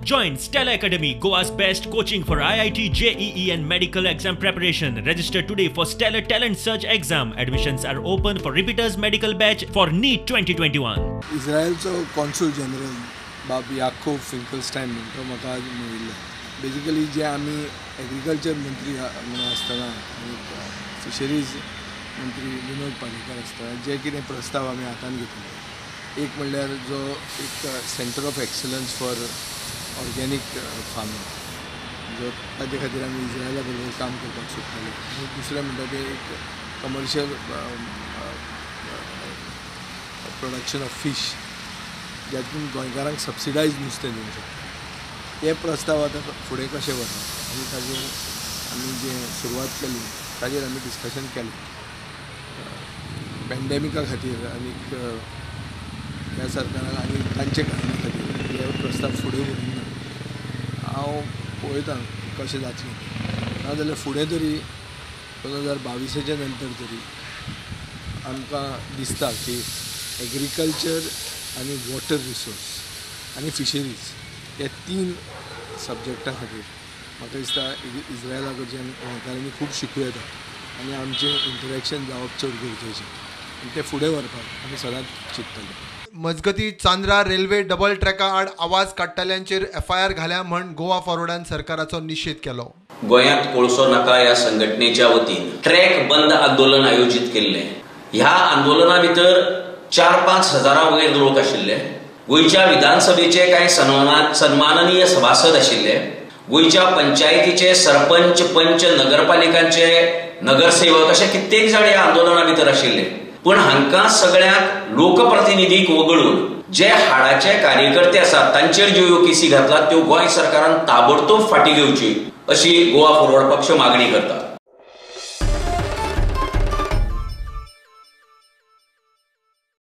Join Stellar Academy, Goa's best coaching for IIT, JEE and medical exam preparation. Register today for Stellar Talent Search exam. Admissions are open for repeaters medical batch for NEET 2021. इस्रायलचो consul general बाब याकोब फिंकलस्टायन म्हण तो म्हाका आज मेळिल्लो. Basically जे आमी agriculture मंत्री म्हणून आसतना आनी फिशरीज मंत्री विनोद पालयेकर आसतना जे कितें प्रस्ताव आमी हातान घेतिल्ले, एक म्हणल्यार जो एक centre of excellence for organic farming जो ताजे खातीर आमी इस्रायला बरोबर काम करपाक सोदताले, आनी दुसरें म्हणटा तें एक कमर्शियल प्रोडक्शन ऑफ फीश ज्यातून गोंयकारांक सबसिडायज नुस्तें दिवंक शकता. ते प्रस्ताव आतां फुडें कशें व्हरप आनी ताजेर आमी जे सुरवात केली ताजेर आमी डिस्कशन केलें. पॅन्डेमिका खातीर आनीक ह्या सरकारान आनी तांचे कारणा खातीर हे प्रस्ताव फुडें व्हरूंक ना. हांव पळयतां कशें जातलें, नाजाल्यार फुडें तरी 2022 नंतर तरी आमकां दिसता की एग्रीकल्चर आनी वॉटर रिसोर्स आनी फिशरीज ह्या 3 सब्जेक्टा खातीर म्हाका दिसता इस्रायला कडच्यान गोंयकारांनी खूब शिकूं येता आनी आमचें इंटरेक्शन जावप चड गरजेचें आनी तें फुडें व्हरपाक आमी सदांच चिंततले. मजगती चांद्रा रेल्वे डबल ट्रॅका आड आवाज काडटल्यांचेर एफआयआर घाल्या म्हण गोवा फॉरवर्डान सरकाराचो निशेध केलो. गोंयांत कोळसो नाका ह्या संघटनेच्या वतीन ट्रॅक बंद आंदोलन आयोजीत केल्लें. ह्या आंदोलना भितर 4-5 हजारां वयर लोक आशिल्ले. गोंयच्या विधानसभेचे कांय सन्माननीय सभासद आशिल्ले. गोंयच्या पंचायतीचे सरपंच, पंच, नगरपालिकांचे नगरसेवक अशे कित्येक जाण ह्या आंदोलना भितर आशिल्ले. पूण हांकां सगळ्यांक लोकप्रतिनिधीक वगळून जे हाडाचे कार्यकर्ते आसात तांचेर ज्यो ह्यो केसी घातलात त्यो गोंय सरकारान ताबडतोब फाटीं घेवची अशी गोवा फॉरवर्ड पक्ष मागणी करता.